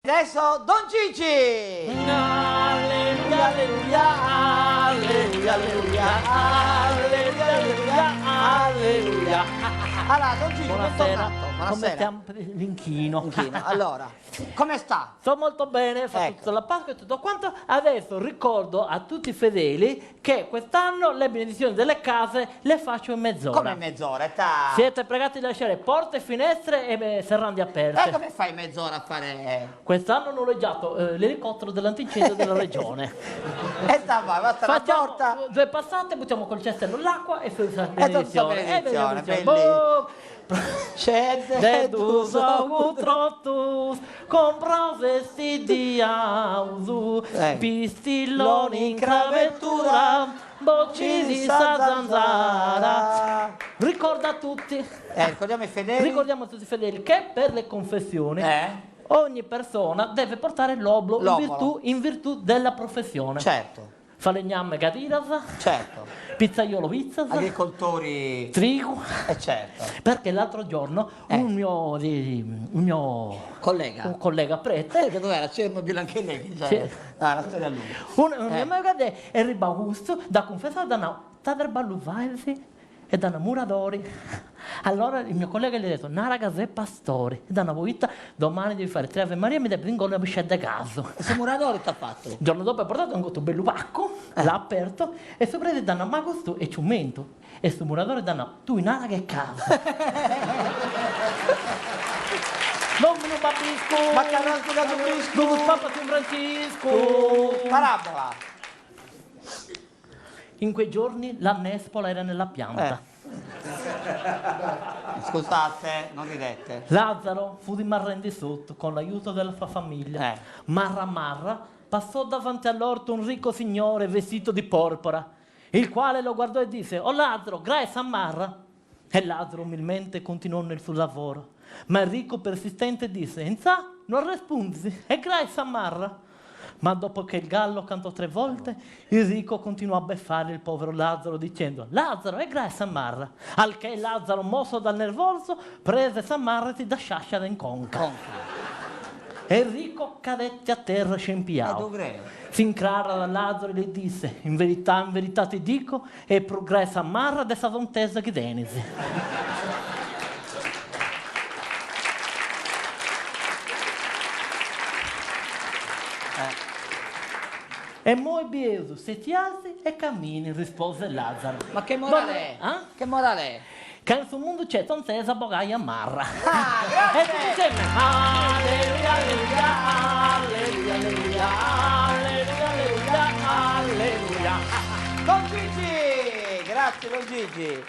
Adesso Don Gigi! Alleluia, alleluia, alleluia, alleluia, alleluia, alleluia, alleluia. Allora, Don Gigi, Buonasera. bentornato. Come Buonasera. stiamo? L'inchino. Inchino. Allora, come sta? Sto molto bene, fatto Ecco. tutta la Pasqua e tutto quanto. Adesso ricordo a tutti i fedeli che quest'anno le benedizioni delle case le faccio in mezz'ora. Come mezz'ora? Età? Siete pregati di lasciare porte, finestre e eh, serrande aperte. E come fai mezz'ora a fare... Quest'anno ho noleggiato eh, l'elicottero dell'antincendio della regione. E sta va, basta la Facciamo porta. due passate, buttiamo col cestello l'acqua e poi E tutta benedizione, E bellissimo. Boh. C'è Deduso utrotus, comprasesti di ausu, Eh. pistilloni in cravettura, bocci di sa zanzara. Ricorda a tutti, Eh, ricordiamo i fedeli. ricordiamo a tutti i fedeli che per le confessioni Eh? ogni persona deve portare l'oblo in L'obolo. virtù, in virtù della professione. Certo, Falegname gadiras, certo. pizzaiolo pizzas, Agricoltori... trigo. Eh certo. Perché l'altro giorno Eh. un mio, di- un mio Collega. un collega prete, Eh, che dov'era? Chernobyl anche lei. Cioè, Sì. No, la storia lunga. un, un Eh. mio amico è arrivato da confessare da una Taderballuvaisi e da una Muradori. Allora il mio collega gli ha detto, Nara Gazè Pastori, da una volta domani devi fare tre Ave Maria mi devi ingolare una biscetta di caso. E su Muradori t'ha fatto? Il giorno dopo ha portato un gotto bello pacco, Eh. l'ha aperto e sopra gli danno magosto e ciumento. E su muratore danno tu in ara che casa. Non me lo babisco. Ma che hanno sbagliato un brisco? Non Papa San Francisco. Parabola. In quei giorni la nespola era nella pianta. Eh. Scusate, non ridete. Lazzaro fu di Marrendi sotto con l'aiuto della sua famiglia. Eh. Marra Marra passò davanti all'orto un ricco signore vestito di porpora, il quale lo guardò e disse: Oh Lazzaro, grazie a Marra. E Lazzaro umilmente continuò nel suo lavoro. Ma il ricco persistente disse: Enza, non rispondi, e grazie a Marra. Ma dopo che il gallo cantò tre volte, il ricco continuò a beffare il povero Lazzaro dicendo Lazzaro è grazie a Marra. Al che Lazzaro, mosso dal nervoso, prese Sammarra e ti da sciascia in conca. E il ricco cadette a terra Eh, scempiato. dove Si incrara da Lazzaro e gli disse In verità, in verità ti dico, è progressa Marra dessa tontesa che denisi. E moi bieso, se ti alzi e cammini, rispose Lazzaro. Ma che morale è? Ah? Che morale è? Che in suo mondo c'è tontesa bogaia marra. Ah, E tutti grazie! insieme. Alleluia, alleluia, alleluia, alleluia, alleluia, alleluia, alleluia. Don Gigi! Grazie Don Gigi!